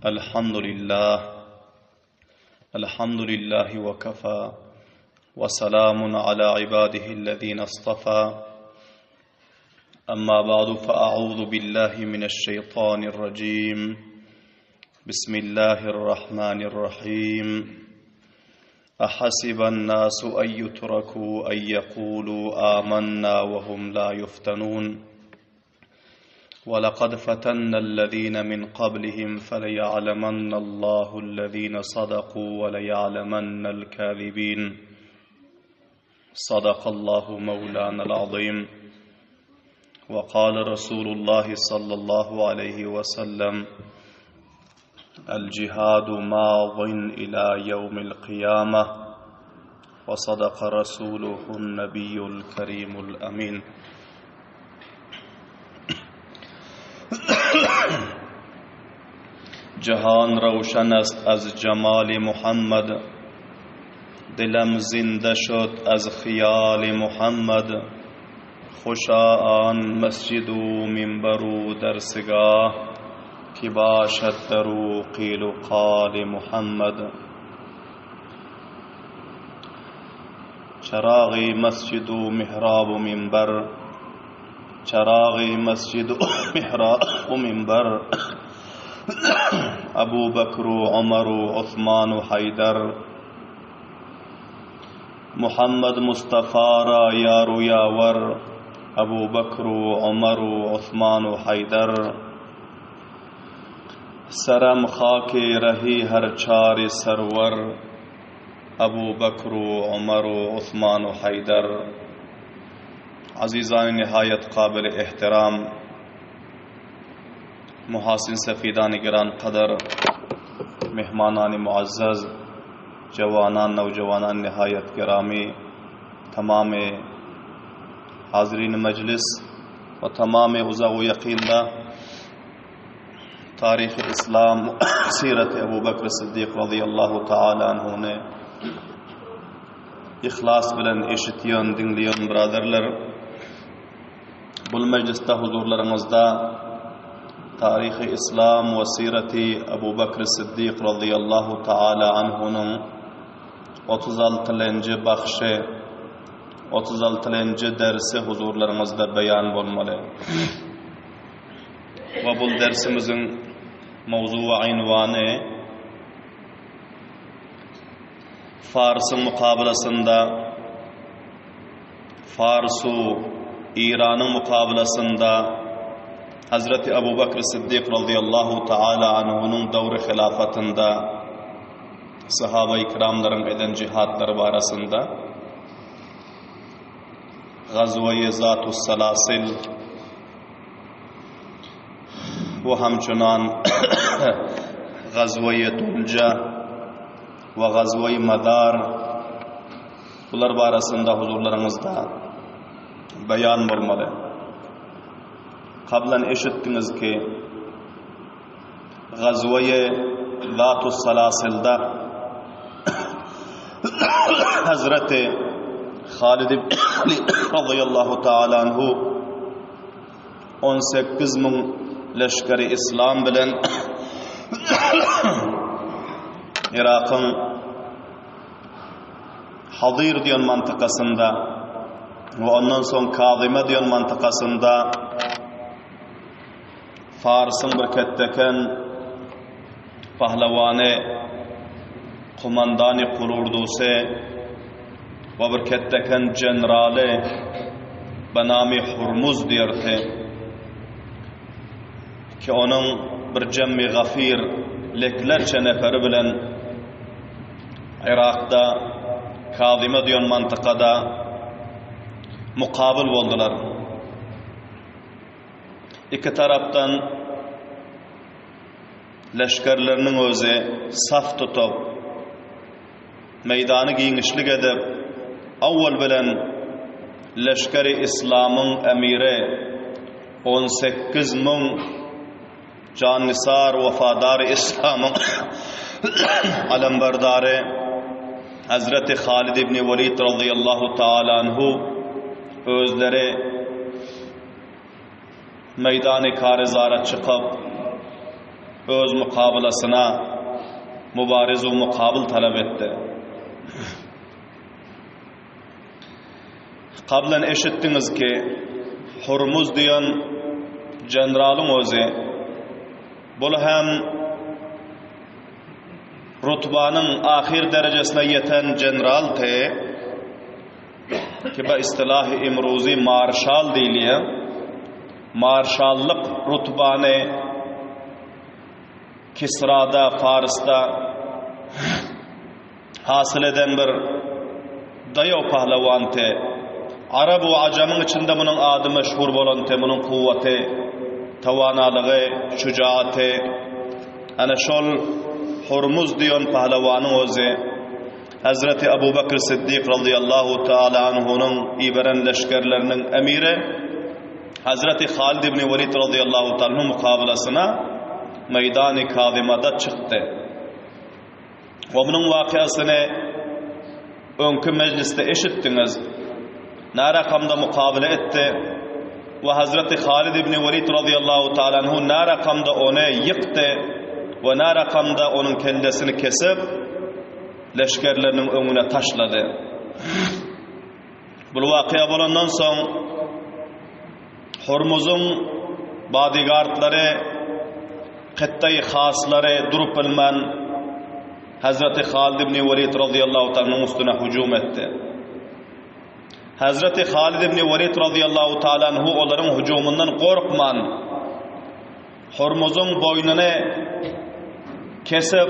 الحمد لله الحمد لله وكفى وسلام على عباده الذين اصطفى أما بعد فأعوذ بالله من الشيطان الرجيم بسم الله الرحمن الرحيم أحسب الناس أن يتركوا أن يقولوا آمنا وهم لا يفتنون ولقد فتنا الذين من قبلهم فليعلمن الله الذين صدقوا وليعلمن الكاذبين صدق الله مولانا العظيم وقال رسول الله صلى الله عليه وسلم الجهاد ماض إلى يوم القيامة وصدق رسوله النبي الكريم الأمين جهان روشن است از جمال محمد دلم زنده شد از خیال محمد خوشا آن مسجد و منبر و درسگاه که باشد در او قیل و قال محمد چراغ مسجد و محراب و منبر چراغ مسجد و محراب و منبر ابو بکر و عمر و عثمان و حیدر محمد مصطفی را یار و یاور ابو بکر و عمر و عثمان و حیدر سرم خاک رهی هر چار سرور ابو بکر و عمر و عثمان و حیدر عزیزان نهایت قابل احترام محاسن سفیدان گران قدر مهمانان معزز جوانان نوجوانان نهایت گرامی تمام حاضرین مجلس و تمام uzak و yakında taryhy yslam siraty Ebu Bekr Siddik razyallahu taala anhuny yhlas bilen eşitýän, diňleýän byraderler, bul mejlisde huzurlaryňyzda taryhy yslam we siraty Ebu Bekr Siddik razyallahu taala anhunyň 36-njy bahşy, 36-njy dersi huzurlaryňyzda beýan bolmaly. We bul dersimiziň mowzu we ynwany Farsyň mukabylasynda Farsu Iranyň mukabylasynda Hazreti Abu Bakr Siddik radiyallahu taala anhunyň döwri hilafatynda sahaba-i kiramlaryň eden jihatlary barasynda Gazwa-i Zatus Salasil we hamçunan Gazwa-i Dulja we Gazwa-i Madar bular barasynda huzurlaryňyzda beýan bolmaly. Kablan eşitdiňiz ki, Gazwa-i Zatus Salasilda Hazreti Halid ibn radıyallahu taala anhu 18 müň leşgeri islam bilen Irakyň Hadyr diýen mantykasynda we ondan soň Kazyma diýen mantykasynda Farsyň bir ketdeken pahlawany, komandany Kururdusy we bir ketdeken jeneraly Benami Hurmuz diýerdi ki, onuň bir jemmi gafir leklerçe neferi bilen Yrakda Kazyma diýen mantykada mukabyl boldular. Iki tarapdan leşgerleriniň özi saf tutup, meýdany giňişlik edip, owal bilen leşgeri islamyň emiri 18 000 jannisar wepadary islamyň alemberdary Hazreti Halid ibn Welid razyýallahu taala anhu özleri meýdany karyzara çykyp, öz mukabylasyna mubariz-u mukabyl talap etdi. Kablan eşitdiňiz ki, Hurmuz diýen jeneralyň özi, bul hem rutbanyň ahyr derejesine ýeten generaldy, ki be istilahi imruzi marşal diýilýär. Marşallyk rutbany Kisrada, Farsda hasyl eden bir daýaw pahlawandy. Arap we ajamyň içinde munuň ady meşhur bolandy, munuň kuwwaty, tawanalygy, şujaaty. Ana şol Hurmuz diýen pahlawanyň özi Hezreti Abu Bekr Siddik razyýallahu taala anhunyň iberen leşgerleriniň emiri Hezreti Halid ibn Welid razyýallahu taala anhu mukabylasyna Meýdany Kazymada çykdy. We munuň wakyasyny öňki mejlisde eşitdiňiz. Nä rakamda mukabele etdi we Hazreti Halid ibn Welid razyýallahu taala anhu nä rakamda ony ýykdy we nä rakamda onuň kellesini kesip leşgerleriniň öňüne taşlady. Bul wakyýa bolandan soň Hormuzyň bodyguardlary, kytdaýy haslary durup bilmän Hazreti Halid ibn Welid razyýallahu taala anhuň üstüne hüjüm etdi. Hazreti Halid ibn Welid razyýallahu taala anhu olaryň hüjüminden gorkman Hormuzyň boýnuny kesip,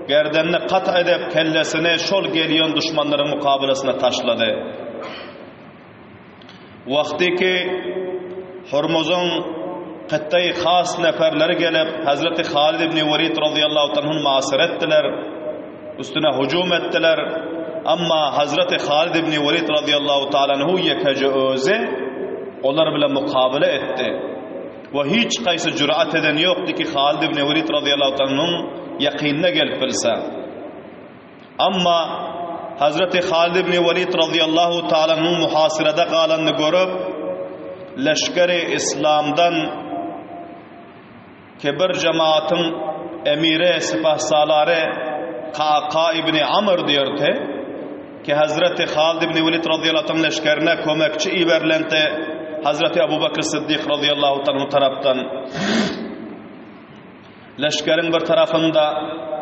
gerdenini kat edip, kellesini şol gelýän duşmanlaryň mukabylasyna taşlady. Wagty ki Hormuzyň kytdaýy has neferleri gelip, Hazreti Halid ibn Welid razyýallahu anhuny muasyr etdiler, üstüne hüjüm etdiler. Amma Hazreti Halid ibn Welid razyýallahu taala anhu ýekeje özi olar bilen mukabele etdi. We hiç haýsy jürat eden ýokdy ki Halid ibn Welid razyýallahu taala anhuň ýakynyna gelip bilse. Amma Hazreti Halid ibn Welid razyýallahu taala anhuň muhasyrada galanyny görüp, leşgeri Islamdan ki bir jemaatyň emiri, sipahsalary Kaka ibn Amr diýerdi ki Hazreti Halid ibn Welid razyýallahu anh leşgerine kömekçi iberilende Hazreti Abu Bakr Siddik razyýallahu anh tarapdan Leşgeriň bir tarapynda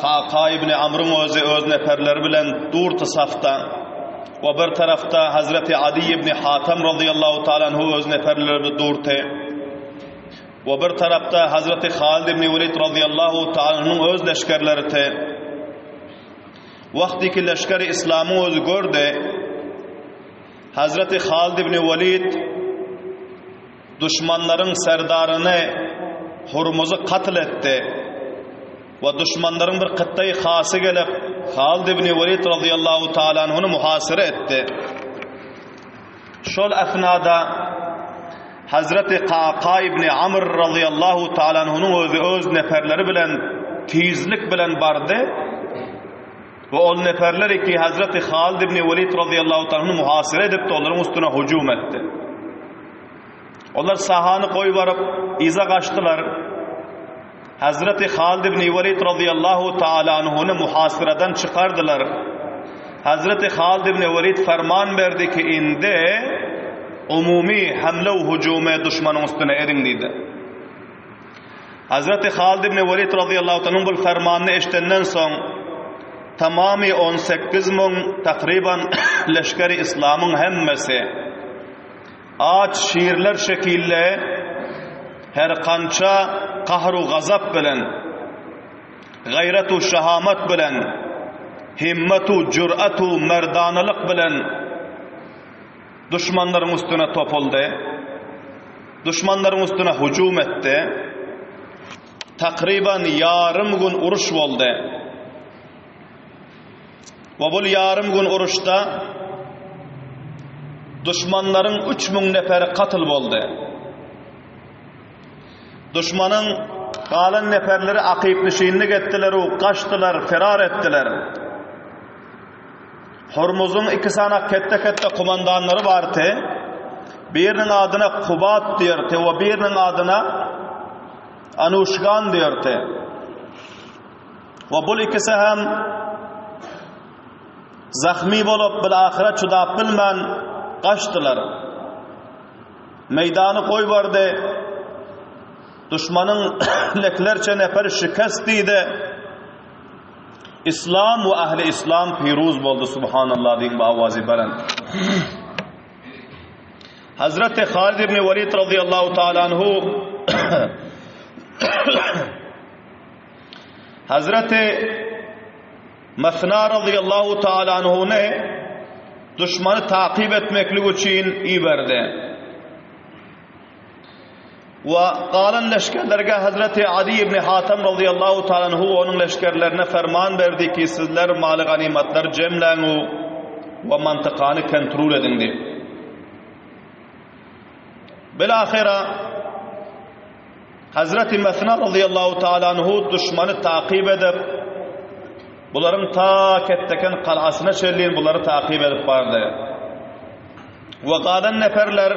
Kaka ibn Amryň özi öz neperleri bilen durdy safda we bir tarapda Hazreti Ady ibn Hatam razyýallahu taala anhu öz neperleri bilen durdy we bir tarapda Hazreti Halid ibn Welid razyýallahu taala anhunyň öz leşgerleri te. Wagty ki leşgeri Islamyň özi gördi Hazreti Halid ibn Welid Duşmanlaryň serdaryny Hurmuzy katl etdi we duşmanlaryň bir kytdaýy hasy gelip, Halid ibn Welid razyýallahu taala anhuny muhasyra etdi. Şol esnada Hazreti Kaka ibn Amr razyýallahu taala anhunyň özi öz neperleri bilen tizlik bilen bardy we ol neperler ki Hazreti Halid ibn Welid razyýallahu taala anhuny muhasyra edipdi, olaryň üstüne hüjüm etdi. Olar sahany goýup baryp, yza gaçdylar. Hazreti Halid ibn Welid razyýallahu taala anhuny muhasyradan çykardylar. Hazreti Halid ibn Welid ferman berdi ki, indi umumy hamle we hüjümi duşmanyň üstüne ediň diýdi. Hazreti Halid ibn Welid razyýallahu taala bu fermanyny eşidenden soň tamamy 18 müň takryban leşgeri islamyň hemmesi Aç şirler şekilli her kança kahr-u gazap bilen, gaýrat-u şahamat bilen, himmet-u jürat-u merdanalyk bilen duşmanlaryň üstüne topuldy. Duşmanlaryň üstüne hüjüm etdi. Takryban ýarym gün uruş boldy. We bul ýarym gün uruşda duşmanlaryň 3000 neferi katl boldy. Duşmanyň galan neferleri akyp-nişinlik etdiler u gaçdylar, ferar etdiler. Hormuzyň iki sanak ketde-ketde kumandanlary bardy. Biriniň adyna Kubat diýerdi we biriniň adyna Anuşgan diýerdi. We bul ikisi hem zahmy bolup, bil-ahyra çydap bilmän gaçdylar. Meýdany goýberdi. Duşmanyň leklerçe neperi şikest diýdi. Islam we ähli islam piruz boldy subhanallah diýiň bu awazy belent. Hazreti Halid ibn Walid radıyallahu taala anhu Hazreti Masna radıyallahu taala anhuny duşmany takyp etmeklik üçin iberdi. We galan leşgerlerge Hazreti Adi ibn Hatam radıyallahu taala anhu onuň leşgerlerine ferman berdi ki, sizler maly ganymatlary jemläň we mantykany kontrol ediň diýip. Bilahyra Hazreti Mesna radıyallahu taala anhu duşmany takyp edip, bularyň ta Ketdeken galasyna çenli bulary takyp edip bardy. We galan neferler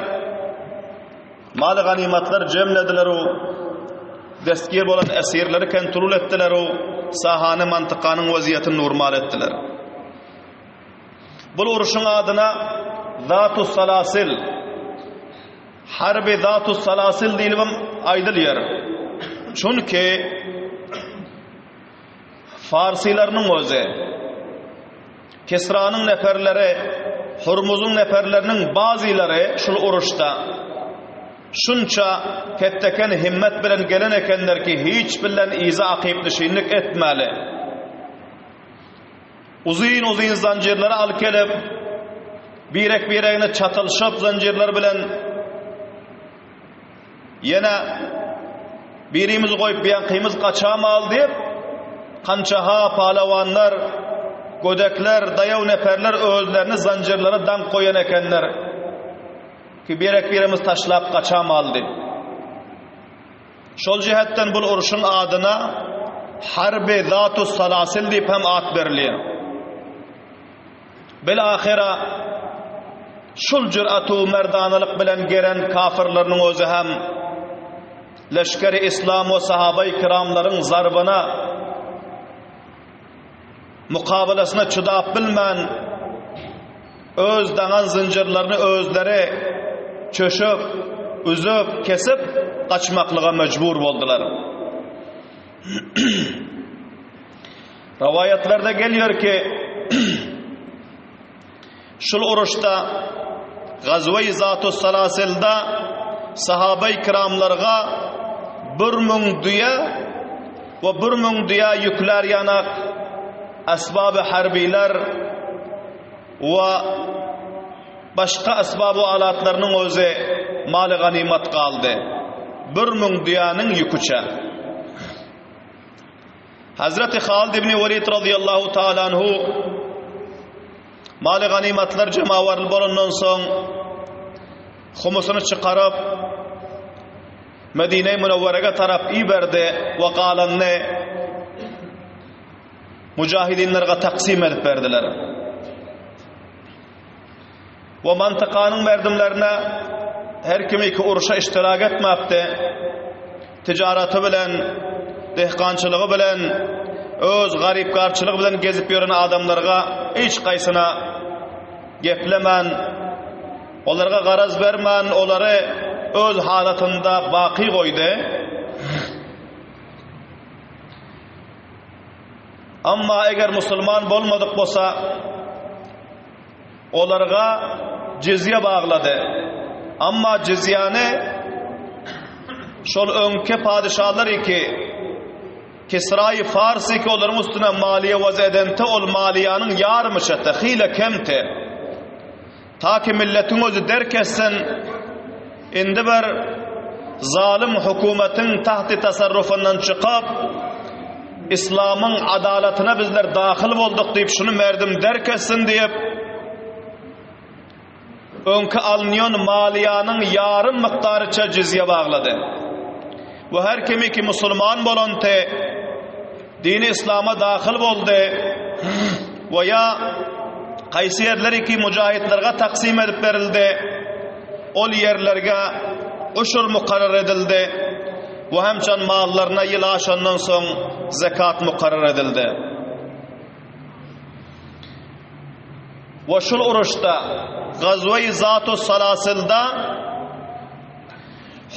Maly ganymatlar jemlediler u destgir bolan esirleri kontrol etdiler u sahany mantykanyň waziýetini normal etdiler. Bul uruşyň adyna Zatu Salasil Harbi Zatu Salasil diýlibem aýdylýar. Çünki Farsylarynyň özi, Kisranyň neperleri, Hurmuzyň neperleriniň bazylary şul uruşda şunça ketdeken himmet bilen gelen ekenler ki, hiç bilen yza akypnişinlik etmäli. Uzyn-uzyn zanjyrlary alyp gelip, birek-biregine çatylyşyp zanjyrlar bilen Ýene birimizi goýup biýankymyz gaçamaly diýip, kança-ha palawanlar, gödekler, daýaw neperler özlerini zanjyrlara daňyp goýan ekenler ki, birek-birimiz taşlap gaçamaly diýip. Şol jähetden bul urşuň adyna Harbi Zatus Salasil diýip hem at berilýär. Bil-ahyra şul jür'atu merdanalyk bilen gelen kafirleriniň özi hem leşgeri islam we sahabai kiramlaryň zarbyna mukabalasyna çydap bilmän öz daňan zynjyrlaryny özleri çöşüp, üzüp, kesip gaçmaklyga mejbur boldular. Rowaýatlarda gelýär ki, şul uruşda Gazwe-i Zatus Salasilde sahabe-i kiramlarga 1000 düýe we 1000 düýe ýüklär ýanak esbab-y harbiler we başga esbab-u alatlarynyň özi maly ganymat galdy. 1000 düýäniň ýüküçe. Hazreti Halid ibn Walid radıyallahu taala anhu maly ganymatlar jemawarly bolandan soň humusyny çykaryp Medine-i Münewwerege tarap iberdi we galanyny mujahidinlerge taksim edip berdiler. We mantykanyň merdimlerine her kim iki urşa iştirak etmapdi. Tijaraty bilen, dehkançylygy bilen, öz garypgarçylygy bilen gezip ýören adamlarga hiç gaýsyna geplemän, olarga garaz bermän, olary öz halatynda baky goýdy. Amma eger musulman bolmadyk bolsa, Olarga jizýe baglady. Amma jizýany şol öňki padyşalar iki Kisraýy Fars iki olaryň üstüne maliýe waz edente ol maliýanyň ýarymy çetdi, hile kemti. Ta ki milletiň özi derk etsin, indi bir zalym hökümetiň tahti tasarrufyndan çykyp, Islamyň adalatyna bizler dahyl bolduk diýip şuny merdim derk etsin diýip, öňki alynýan maliýanyň ýarym mukdaryça jizýe baglady. We her kimi ki musulman bolanty dini islama dahyl boldy we ýa kaýsy ýerleri ki mujahidlerge taksim edip berildi, ol ýerlerge uşur mukarrar edildi. We hemçan mallaryna ýyl aşandan soň zekat mukarrar edildi. We şul uruşda Gazwe-i Zatu Salasylda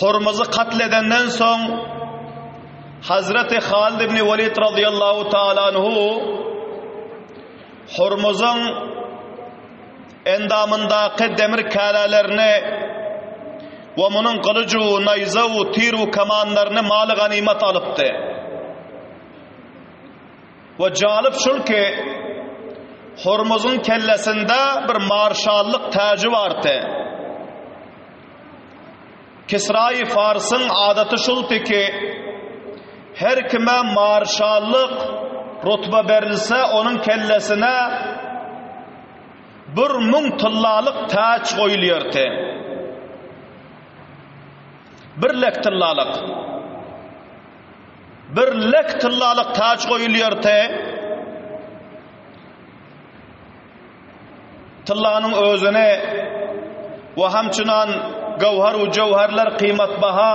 Hurmuzy katl edenden soň Hazreti Halid ibn Welid radıyallahu taala anhu Hurmuzyň endamyndaky demir kälelerini we munuň gylyju, naýza-u, tir-u kamanlaryny maly ganymat alypdy. We jalyp şul ki, Hormuzyň kellesinde bir marşallyk täji bardy. Kisraýy Farsyň adaty şuldy ki, her kime marşallyk rutba berilse, onuň kellesine 1000 tyllalyk täç goýulýardy. Bir lek tyllalyk. Bir lek tyllalyk täç goýulýardy. Tyllanyň özüni we hamçynan göwher we jöwherler kyýmatbaha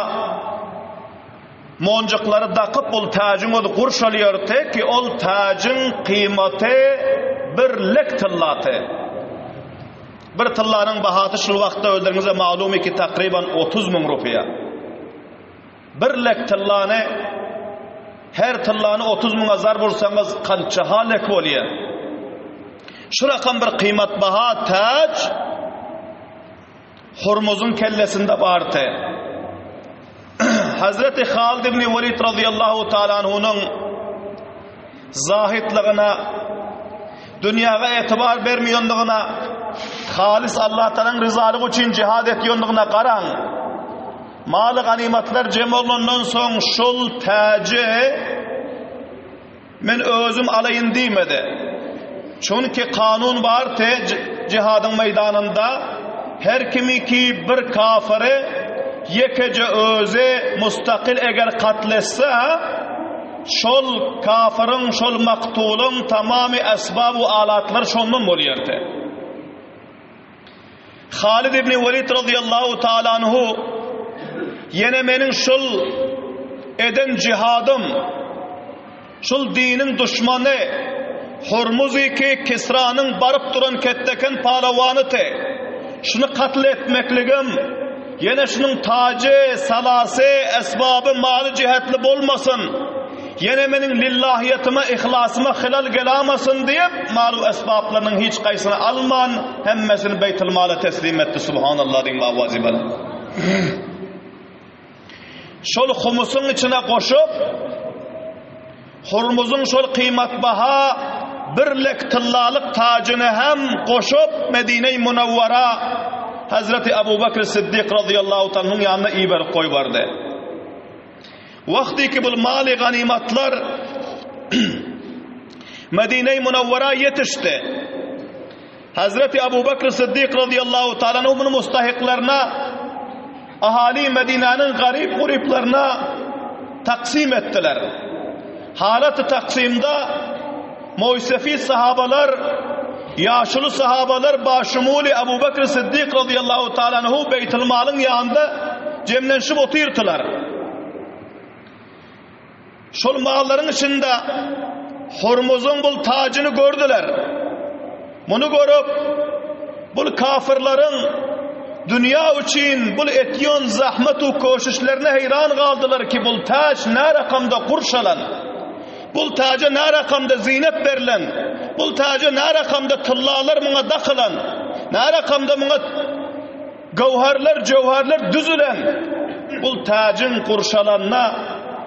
monjuklary dakyp ol täjiň özi gurşalýardy ki ol täjiň kyýmaty bir lek tyllaty. Bir tyllanyň bahasy şul wagtda özleriňize malumy ki takryban 30 müň rupiýa. Bir lek tyllany her tyllany 30 müňe zarb ursaňyz kança lek bolýar. Şu rakam bir kyýmatbaha täç Hurmuzyň kellesinde bardy. Hazreti Halid ibn Welid radıyallahu taala anhunyň zahitligine dünýäge etibar bermeýändigine halis Allah Taalanyň ryzalygy üçin jihad etýändigine garaň. Maly ganymatlar jem bolandan soň şol täji Men özüm alaýyn diýmedi. Çünki kanun bar te jihadyň meýdanynda her kimi ki bir kafyry ýekeje özi mustakyl eger katl etse, şol kafyryň, şol maktulyň tamamy esbab we alatlary şondan bolýardy. Halid ibn Welid radıyallahu taala anhu ýene meniň şul eden jihadym şul diniň duşmany Hurmuzy ki Kisranyň baryp duran ketdeken palawany te şuny katl etmekligim ýene şunuň tajy, salasy, esbaby, maly jihetli bolmasyn. Ýene meniň lillahiýetime, yhlasyma hylal gelamasyn diýip, mal-u esbaplarynyň hiç gaýsyny alman, hemmesini Beýtilmala teslim etdi. Subhanallah diýiň awazy belent. Şol humusyň içine goşup, Hurmuzyň şol kyýmatbaha bir lek tyllalyk tajyny hem goşup Medine-i Munawwara Hazreti Abu Bekr Siddik razyýallahu taala anhuň ýanyna iberip goýberdi. Wagty ki bul maly ganymatlar Medine-i Munawwara ýetişdi. Hazreti Abu Bekr Siddik radıyallahu ta'ala anhu bunu mustahiklaryna ahali Medinäniň garyp guryplaryna taksim etdiler. Halaty taksimde Moýsefid sahabalar, ýaşuly sahabalar başumuly Abu Bekr Siddik radıyallahu ta'ala anhu Beýtil Malyň ýanynda jemlenşip otyrdylar. Şol mallaryň içinde Hormuzyň bul tajyny gördüler. Muny görüp, bul kafirleriň dünýä üçin bul etýän zahmet u koşuşlaryna heýran galdylar ki, bul taç nä rakamda gurşalan, bul taja nä rakamda zinet berlen, bul taja nä rakamda tyllalar muňa dakylan, nä rakamda muňa Göwherler, jöwherler düzülen bul täjiň gurşalanyna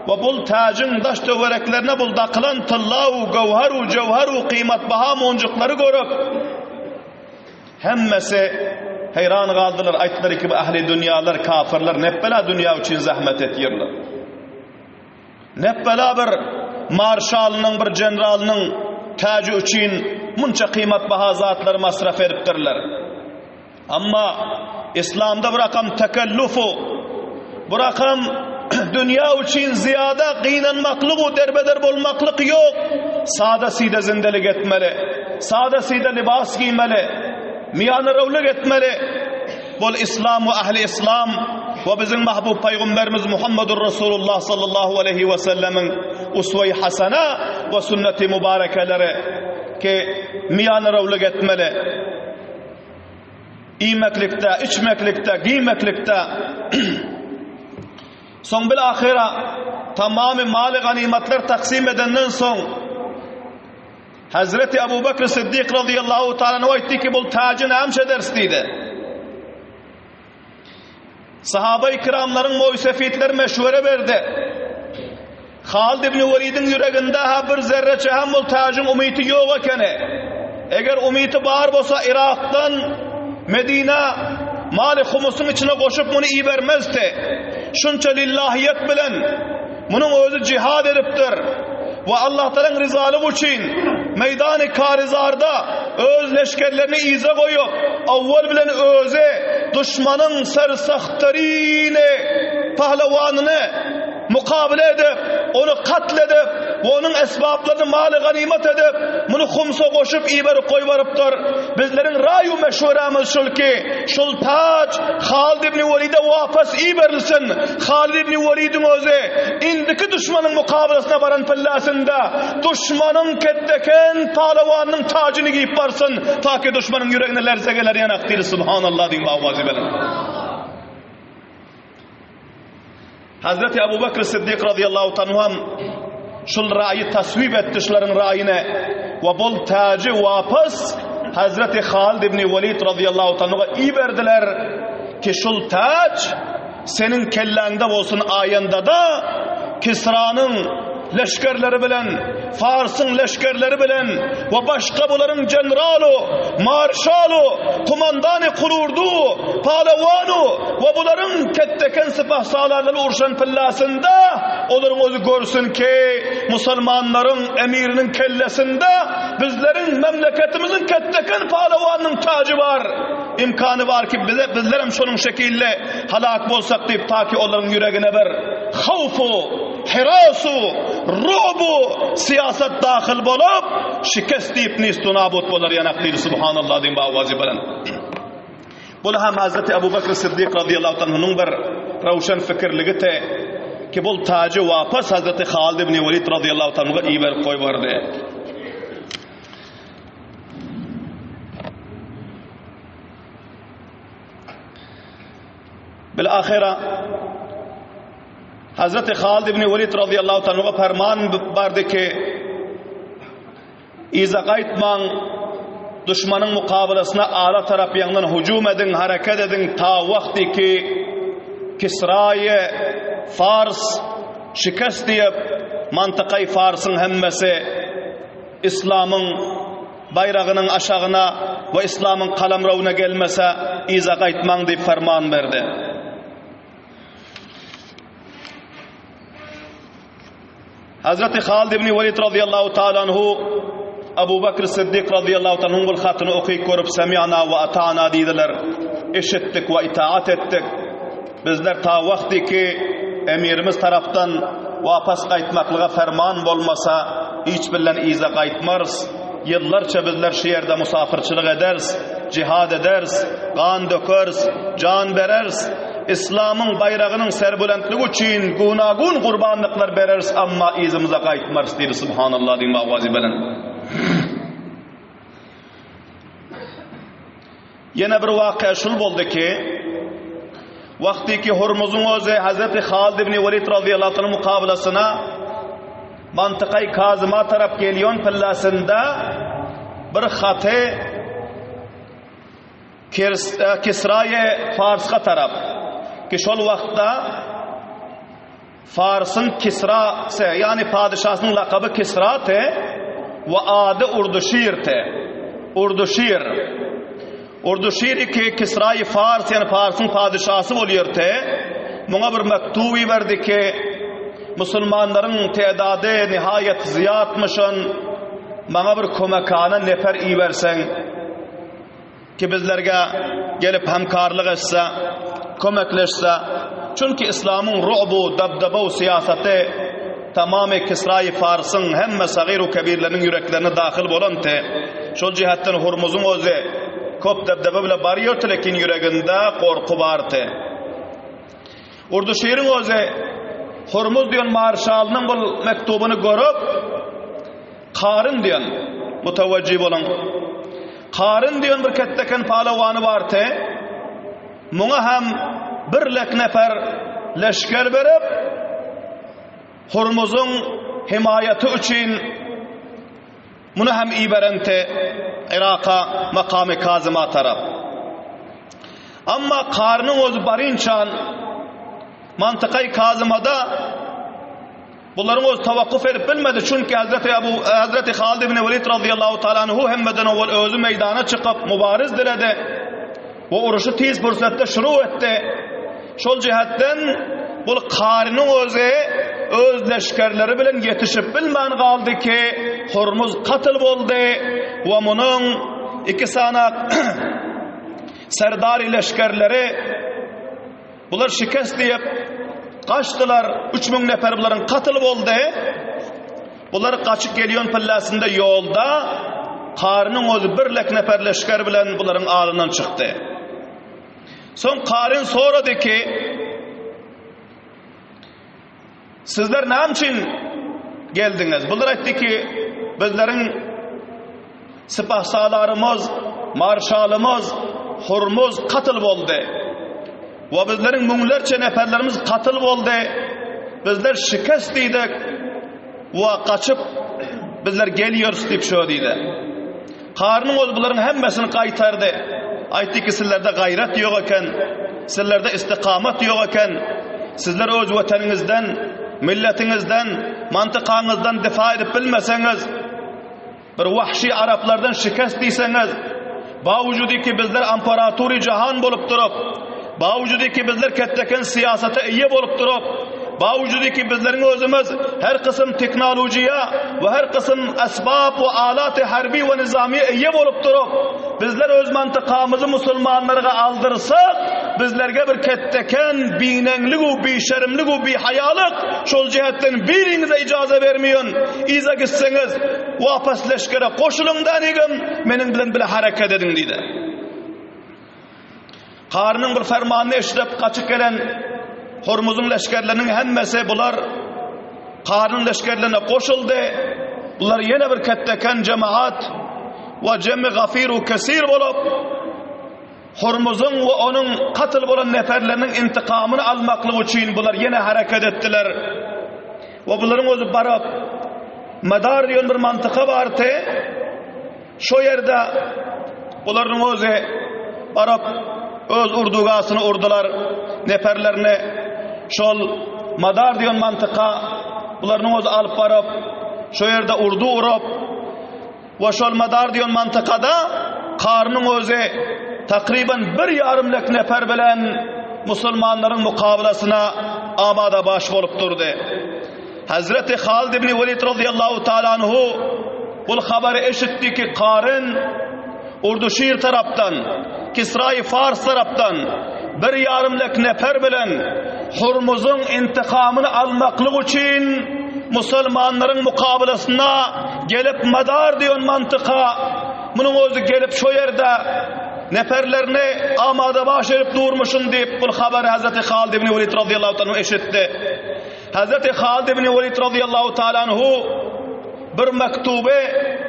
we bul täjiň daş-töwereklerine bul dakylan tylla-u, göwher-u, jöwher-u gyýmatbaha monjuklary görüp, hemmesi heýran galdylar, aýtdylar ki, bu ähli dünýalar, kafyrlar nepbela dünýä üçin zähmet etýärler. Nepbela bir marşalynyň, bir jeneralynyň täji üçin munça gyýmatbaha zatlary masraf edipdirler. Amma Islamda bu rakam tekellufu, bu rakam dünýä üçin zyýada gynanmaklyk we derbeder bolmaklyk ýok. Sada-side zindelik etmeli, sada-side libas giýmeli, miýanarowlyk etmeli. Bol Islam we ähli Islam. we biziň mahbub paýgamberimiz Muhammedur Rasulullah sallallahu aleýhi we sellemiň uswe-i hasana we sünneti mübarekeleri ki miýanarowlyk etmeli. Iýmeklikde, içmeklikde, giýmeklikde Soň bil-ahyra tamamy maly ganymatlar taksim edenden soň Hazreti Abu Bekr Siddik radiyallahu ta'ala anhu aýtdy ki, "Bul täji näme ederis?" diýdi. Sahaba-i kiramlaryň moýsefitler meşwere berdi. Halid ibn Welidiň ýüreginde ha bir zerreçe hem bul täjiň umyty ýok ekeni. Eger umyty bar bolsa Irakdan Medina maly humusyň içine goşup muny ibermezdi. Şunça lillahiýet bilen Munuň özi jihad edipdir we Allahtalaň ryzalygy üçin meýdany Karizarda öz leşgerlerini yza goýup, owwal bilen özi duşmanyň sersahtarini pahlawanyny mukabele edip, ony katl edip we onuň esbaplaryny maly ganymat edip, muny humsa goşup iberip goýberipdir. Bizleriň raý-u meşwerämiz şul ki, şul taç Halid ibn Welide wapas iberilsin. Halid ibn Welidiň özi indiki duşmanyň mukabalasyna baran pillasynda duşmanyň ketdeken palawanynyň tajyny giýip barsyn, ta ki duşmanyň ýüregine lerze geler ýanak diýdi. Subhanallah diýiň owazy bilen. Hazreti Abu Bekr Siddik radıyallahu anhu hem şul raýy taswip etdi şularyň raýyny we bol täji wapas Hazreti Halid ibn Walid radıyallahu anhu'a iberdiler ki şul täç seniň kelläňde bolsun aýandada Kisranyň leşgerleri bilen, Farsyň leşgerleri bilen we başga bularyň jeneralu, marşalu, kumandany kulurdu, palawanu we bularyň ketdeken sypahsalarlary urşan pillasynda olaryň özi görsün ki, musulmanlaryň emiriniň kellesinde bizleriň memleketimiziň ketdeken palawanynyň tajy bar. Imkany bar ki, bize bizlerem şonuň şekilli halak bolsak diýip, ta ki olaryň ýüregine bir hawfu, Hirasu, ru'bu syýasat dahyl bolup, şikest diýip nistu nabut bolar ýanak diýdi subhanallah diýin bawazy bilen. Bul hem Hazreti Abu Bakr Siddik radıyallahu anhu'nyň bir röwşen fikirligi te ki bul tajy wapas Hazreti Halid ibn Walid radıyallahu anhu'a iberip goýberdi. Bil ahyra Hazreti Halid ibn Walid radıyallahu anhu'a ferman bardy ki Yza gaýtmaň, duşmanyň mukabalasyna ala tarap ýaňdan hüjüm ediň, hereket ediň ta wagty ki Kisraýy Fars şikest diýip, mantykaý Farsyň hemmesi Islamyň baýragynyň aşagyna we Islamyň kalamrawyna gelmese, yza gaýtmaň diýip ferman berdi. Hazreti Halid ibn Walid radıyallahu ta'ala anhu Abu Bakr Siddik radıyallahu ta'ala anhuň hatyny okyp görüp semi'na we ata'na diýdiler. Eşitdik we itaat etdik. Bizler ta wagty ki emirimiz tarapdan wapas gaýtmaklyga ferman bolmasa, hiç bilen yza gaýtmarys. Ýyllarça bizler şu ýerde musafyrçylyk ederis, jihad ederis, gan dökeris, jan bereris. Islamyň baýragynyň serbulentligi üçin guna-gun gurbanlyklar bereris, amma yzymyza gaýtmarys diýdi. Subhanallah diýiň owazy bilen. Ýene bir waka şul boldy ki, wagty ki Hurmuzyň özi Hazreti Halid ibn Walid radıyallahu anh mukabalasyna mantykay Kazyma tarap gelýän pillasynda bir haty Kisraýe Farsga tarap ki şol wagtda Farsyň Kisrasy, ýagny padyşasynyň lakaby Kisraty we ady Urduşirdi. Urduşir. Urduşir iki Kisraýy Fars, ýagny Farsyň padyşasy bolýardy. Muňa bir mektup iberdi ki, musulmanlaryň tedady nihaýat zyýatmyşyn, maňa bir kömekana nefer iberseň. Ki bizlerge gelip hemkarlyk etse, kömekleşse, çünki islamyň ru'bu, dabdabaw syýasaty tamamy Kisraýy Farsyň hemme sagyr-u kebirleriniň ýüreklerine dahyl bolanty. Şol jihetden Hurmuzyň özi köp dabdaba bile barýardy, lekin ýüreginde gorky bardy. Urduşiriň özi Hormuz diýen marşalynyň bul mektubyny görüp, Karyn diýen, mutawajjih boluň, Karyn diýen bir ketdeken palawany bardy, muňa hem bir lek nefer leşger berip, Hormuzyň hemaýaty üçin Muny hem iberenti Iraka makamy Kazyma tarap. Amma karynyň özi barynçan mantykaý Kazymada bularyň özi tawakkuf edip bilmedi. Çünki Hazreti Abu Hazreti Halid ibn Welid radıyallahu taala anhu hemmeden owal özi meýdana çykyp mubariz diledi we uruşy tiz pursatda şuru etdi. Şol jähetden bul karynyň özi öz leşgerleri bilen ýetişip bilmän galdy ki, Hormuz katyl boldy we munuň iki sanak serdary leşgerleri bular şikest diýip gaçdylar. 3000 nefer bularyň katyl boldy. Bular gaçyp gelýän pillasynda ýolda karynyň özi bir lek nefer leşger bilen bularyň alyndan çykdy. Soň Karyn sorady ki, Sizler näme üçin geldiňiz? Bular aýtdy ki, bizleriň sipahsalarymyz, marşalymyz Hurmuz katyl boldy. We bizleriň müňlerçe neferlerimiz katyl boldy. Bizler şikest diýdik we gaçyp bizler gelýäris diýip şo diýdi. Karynyň özi bularyň hemmesini gaýtardy. Aýtdy ki, sizlerde gaýrat ýok eken, sizlerde istikamat ýok eken, sizler öz watanyňyzdan, milletiňizden, mantykaňyzdan difa edip bilmeseňiz, bir wahşy araplardan şikest diýseňiz, bawujudi ki bizler amparatury jahan bolup durup, Bawujudi ki bizler ketdeken syýasata eýe bolup durup, bawujudi ki bizleriň özümiz her kysym teknolojiýa we her kysym esbap we alaty harby we nizamiýa eýe bolup durup, bizler öz mantykamyzy musulmanlarga aldyrsak, bizlerge bir ketdeken bineňlik u bişerimlik u bihaýalyk, şol jähetden biriňize ijaza bermeýin, yza gitseňiz, wapas leşgere goşulyň dänigim, meniň bilen bile hereket ediň diýdi. Karynyň bir fermanyny eşidip gaçyp gelen Hormuzyň leşgerleriniň hemmesi bular Karynyň leşgerlerine goşuldy. Bular ýene bir ketdeken jemaat we jemi gafir we kesir bolup Hormuzyň we onuň katyl bolan neferleriniň intikamyny almaklyk üçin bular ýene hereket etdiler. We bularyň özi baryp Madar diýen bir mantyka bardy. Şo ýerde bularyň özi baryp öz urdugasyny urdular, neperlerini şol Madar diýen mantyka bularyň özi alyp baryp, şo ýerde urdu urup we şol Madar diýen mantykada Karynyň özi takryban bir ýarym lek neper bilen musulmanlaryň mukabalasyna amada baş bolup durdy. Hazreti Halid ibn Welid radıyallahu taala anhu bul habary eşitdi ki Karyn Urduşir tarapdan, Kisraýy Fars tarapdan bir ýarym lek nefer bilen Hurmuzyň intikamyny almaklyk üçin musulmanlaryň mukabalasyna gelip madar diýen mantyka munuň özi gelip şo ýerde neferlerini amada baş edip durmuşyn diýip bul habary Hazreti Halid ibn Welid radıyallahu anhu eşitdi. Hazreti Halid ibn Welid radıyallahu taala anhu bir mektuby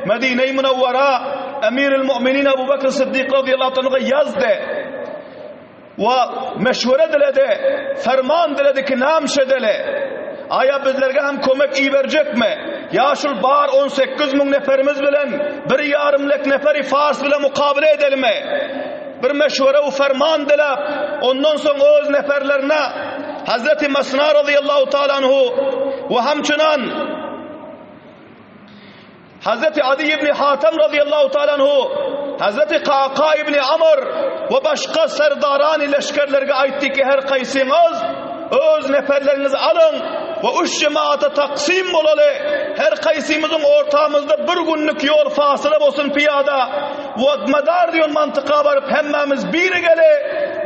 Medine-i Münewwera Emirül Mu'minin Ebu Bekr Siddik radıyallahu anhu'a ýazdy. We meşwere diledi, ferman diledi ki näme edeli? Aýa bizlerge hem kömek iberjekmi? Ýa şul bar 18 müň neferimiz bilen bir ýarym lek neferi Fars bilen mukabele edelimi? Bir meşwere we ferman diläp, ondan soň öz neferlerine Hazreti Masna radıyallahu taala anhu we hamçynan Hazreti Adi ibn Hatem radıyallahu taala anhu, Hazreti Kaka ibn Amr we başga serdaran leşgerlerge aýtdy ki her kaýsyňyz öz neferleriňizi alyň we üç jemaata taksim bolaly. Her kaýsymyzyň ortamyzda bir günlük ýol fasyla bolsun pyýada. Wadmadar diýen mantyka baryp hemmämiz birigeli,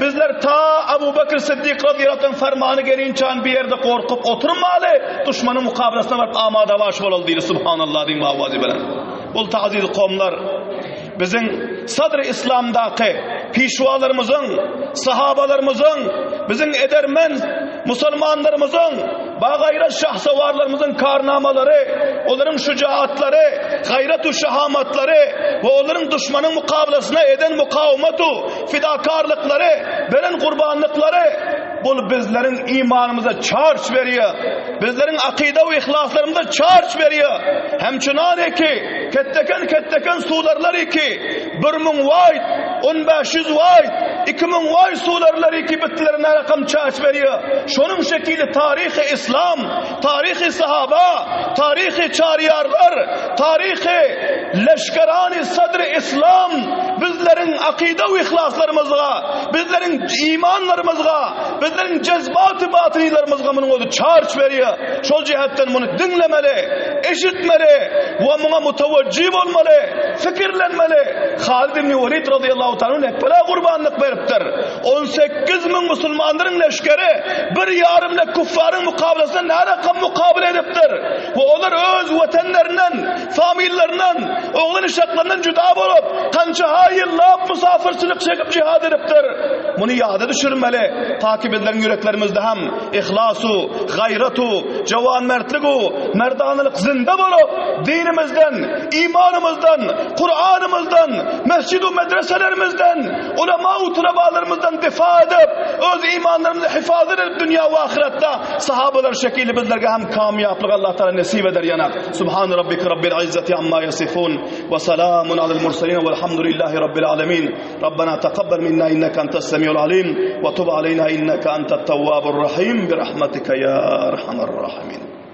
bizler ta Abu Bekr Siddik razyýallahu anh fermany gelinçän bir ýerde gorkup oturmaly, duşmanyň mukabalasyna baryp amada baş bolaly diýdi, Subhanallah diýiň awazy bilen. Bul aziz kowumlar, biziň sadr islamdaky pişwalarymyzyň, sahabalarymyzyň, biziň edermen. musulmanlarymyzyň, bagaýrat şahsowarlarymyzyň karnamalary, olaryň şujaatlary, gaýrat-u şahamatlary we olaryň duşmanyň mukabylasyna eden mukawmatu, fidakarlyklary, beren gurbanlyklary bul bizleriň imanymyza çarç berýär. Bizleriň akyda we yhlaslarymyza çarç berýär. Hemçünan eki, ketdeken-ketdeken suwlarlar eki, 1000 waýt, 1500 waýt, 2000 waýt suwlarlar eki bitlerine rakam çarç berýär. Şonuň şekili taryhy islam, taryhy sahaba, taryhy çaryýarlar, taryhy leşgerany sadry islam bizleriň akyda we yhlaslarymyzga, bizleriň imanlarymyzga, bizleriň jezbaty batynylarymyzga munuň özi çarç berýär. Şol jähetden muny diňlemeli, eşitmeli we muňa mutawajjy bolmaly, pikirlenmeli. Halid ibn Welid razyýallahu taala nepbela gurbanlyk beripdir. 18000 musulmanlaryň leşgeri bir ýarym lek küffaryň mukabelasynda närakam mukabele edipdir we olar öz wetenlerinden, famillerinden, oglan uşaklaryndan juda bolup, kança ýyllap musafirçilik çekip jihad edipdir. Muny ýada düşürmeli, ta ki bizleriň ýüreklerimizde hem ihlasu, gaýratu, jawanmertligu, merdanalyk zynda bolup, dinimizden, imanymyzdan, Kuranymyzdan, mesjidu medreselerimizden, ulama u tulabalarymyzdan difa edip, öz imanlarymyzy hifazat edip dünýä we ahyretde sahabalar şekili bizlerge hem kamýaplyk Allah Taala nesip eder ýana. Subhan rabbike rabbil izzati amma yasifun we salamun alel murselin velhamdülillahi rabbil alamin. Rabbana taqabbal minna inneke entes semiul alim we tub aleyna inneke entet tawwabur rahim bi rahmetike ya erhamer rahimin.